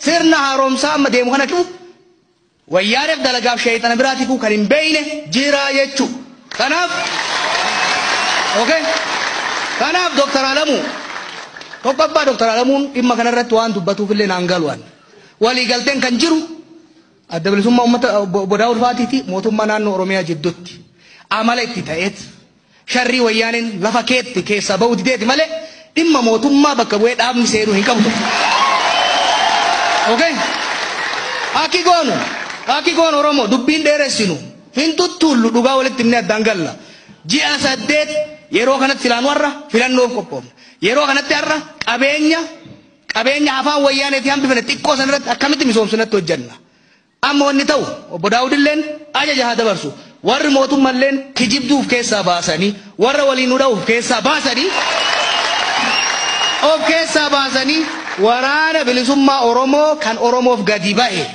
Sirna haaromsaa amma deemu kana cufu wayyaaneef dalagaaf sheeyxana biraatiifuu kan hin beeyne jira jechuu. Kanaaf, okay? Kanaaf Dr. Alamuu tokkoffaa, Dr. Alamuun dhimma kanarratti waan dubbatuuf illee naan galu'an. Waliigalteen kan jiru Adda Bilisummaa Uummata Obbo Daawud Faatiiti mootummaa naannoo Oromiyaa jidduutti amala itti ta'eet sharrii wayyaaneen lafa keetti keessaa ba'uu dideeti malee dhimma mootummaa bakka bu'ee dhaabni seenuu hin qabu. Okay? Akki goonu, akki goonu, Oromoo, dubbiin dheeressinu hin tuttuullu, dhugaa walitti himnee addaan galla. Ji'a 8 yeroo kanatti filaan warra filannoof qophoofne. Yeroo kanatti har'a qabeenya afaan wayyaaneetii hambifne xiqqoo sanarratti akkamitti misoomsinatti hojjenna. Amma wanni ta'u, obbo Daawudilleen ajaja haa dabarsu. Warri mootummalleen kijibduuf keessaa baasanii, warra waliin nu dha'uuf keessaa baasanii, of keessaa baasanii, waraana bilisummaa Oromoo kan Oromoof gadi bahe